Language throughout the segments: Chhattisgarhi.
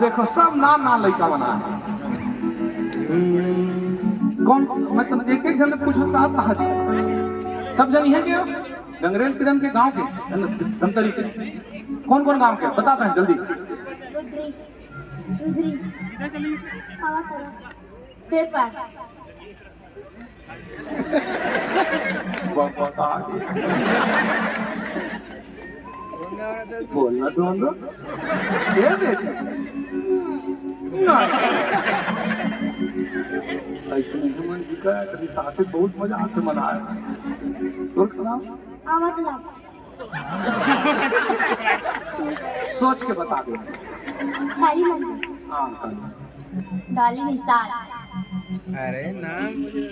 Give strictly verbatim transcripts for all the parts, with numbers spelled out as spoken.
देखो, सब नान नान लइका मन हे। हम्म, कौन, मैं तुम एक एक झन ले पूछत रहत हँव जी। सब झन इहें के हो? गंगरेल किरण के गांव के, धन-, धमतरी के। कौन कौन गांव के? बता दे जल्दी। रुद्री, रुद्री, काला करो, पेपर। बाबा का आगे। बोलना तो हम लोग। ये देख। ना। ऐसे नहीं मन बिका, कभी साथ में बहुत मजा आते मना है। और का नाम? आवा तालाब। सोच के बता दे। काली मंदिर। हाँ, काली। काली निषाद। अरे नाम मुझे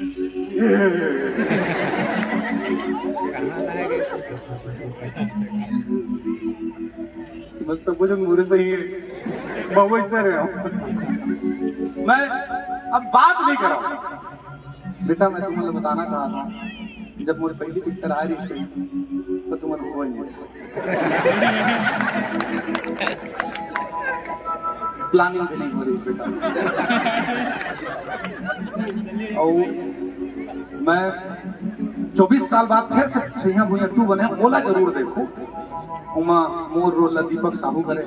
कहाँ लाए गए? बस सब कुछ मुरे सही है। बाबू इधर है। मैं अब बात नहीं कर रहा हूँ। बेटा, मैं तुम्हें बताना चाहता हूँ, जब मोर पहली पिक्चर आ रही थी, तो तुमन हो नहीं। प्लानिंग भी नहीं हो रही, बेटा। और मैं चौबीस साल बाद फिर से छैया भुइया टू बने, ओला जरूर देखो। उमा मोर रोल ला दीपक साहू करे,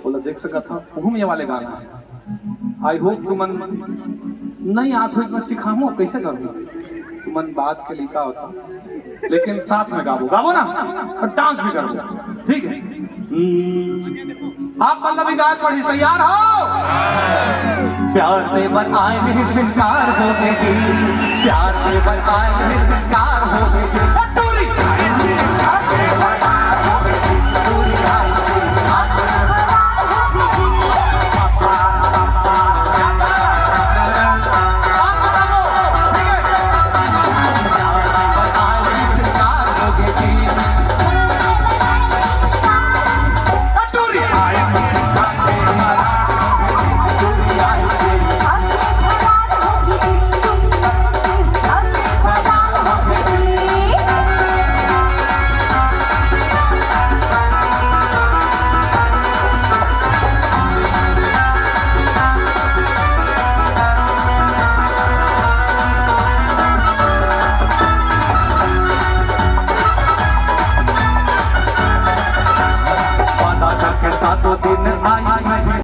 ओला देख सकत हा, उहू में ये वाले गाना है। आई होप तुमन नहीं आत हो, मैं सिखाऊं कैसे करूं। तुमन बात के लिए का होता, लेकिन साथ में गाबो, गाबो ना, और डांस भी करो, ठीक है? हम्म, आप पल्लवी गायक पढ़ी तैयार हो? प्यार दे बर आए नहीं सिंकार हो गए जी, प्यार दे बर आए नहीं सिंकार हो गए जी। टूरी।